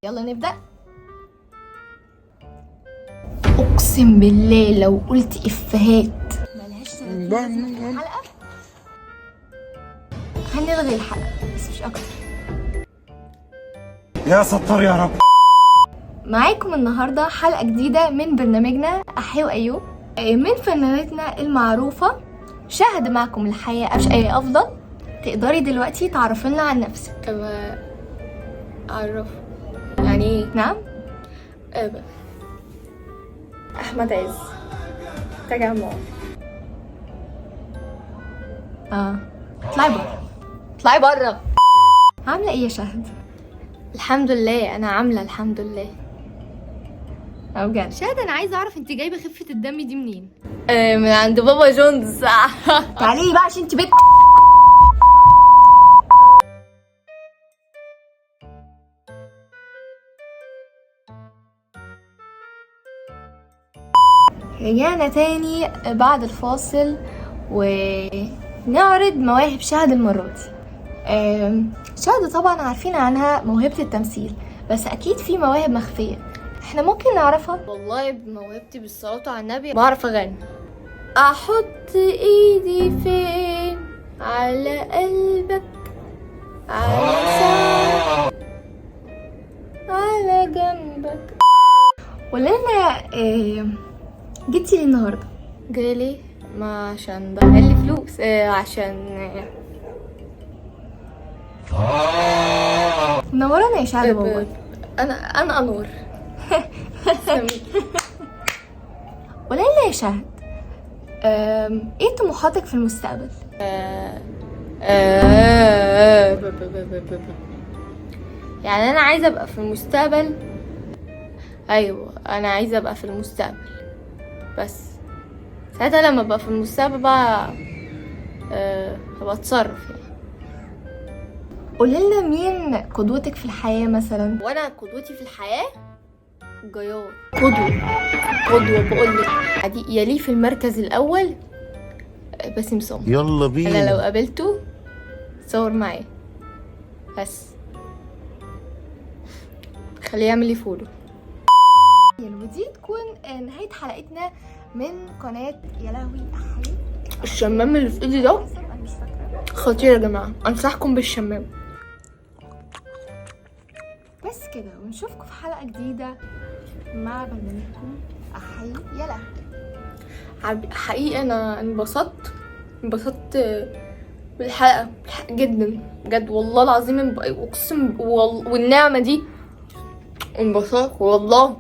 يلا نبدأ. اقسم بالله لو قلت افيهات ملهاش 30 لازمة في الحلقة هنلغي الحلقة، بس مش اكتر. يا ستار يا رب. معاكم النهاردة حلقة جديدة من برنامجنا أحي وأيوب، من فنانتنا المعروفة شهد. معكم الحياة أش أي أفضل. تقدري دلوقتي تعرفي لنا عن نفسك. أعرف يعني إيه؟ نعم. أحمد عز، تجمع. اطلعي بره، اطلعي بره. عاملة ايه يا شهد؟ الحمد لله، أنا عاملة الحمد لله. بجد شهد، أنا عايزة أعرف أنت جايبة خفة الدم دي منين؟ من عند بابا جونز. تعالي بقى عشان انت بنت. رجعنا تاني بعد الفاصل ونعرض مواهب شهد المرة دي. شهد طبعا عارفين عنها موهبة التمثيل، بس أكيد في مواهب مخفية احنا ممكن نعرفها. والله بموهبتي بالصلاة على النبي بعرف أغني. أحط إيدي فين؟ على قلبك، على ساعة، على جنبك. ولنا جيتي ليه النهارده؟ جالي ما عشان دخل فلوس، عشان منورانا يا شهد والله. انا انور. وليلى يا شهد، ايه طموحاتك في المستقبل؟ يعني انا عايزه ابقى في المستقبل. ايوه انا عايزه ابقى في المستقبل، بس ساعتها لما ابقى في المستقبل بقى هبقى اتصرف يعني. قولي لنا مين قدوتك في الحياة مثلا؟ وانا قدوتي في الحياة جيار. قدوة بقول لك عادي، يليه في المركز الاول باسم سمرة. يلا بينا. انا لو قابلته صور معاه، بس خليه يعمل لي follow. ودي تكون نهاية حلقتنا من قناة يا لهوي أحي. الشمام اللي في ايدي ده أنا مش فاكرة. خطير يا جماعة، أنصحكم بالشمام. بس كده، ونشوفكم في حلقة جديدة مع برنامجكم أحي يا لهوي. حقيقي أنا انبسطت بالحلقة جدا بجد والله العظيم. أقسم والنعمة دي انبسطت والله.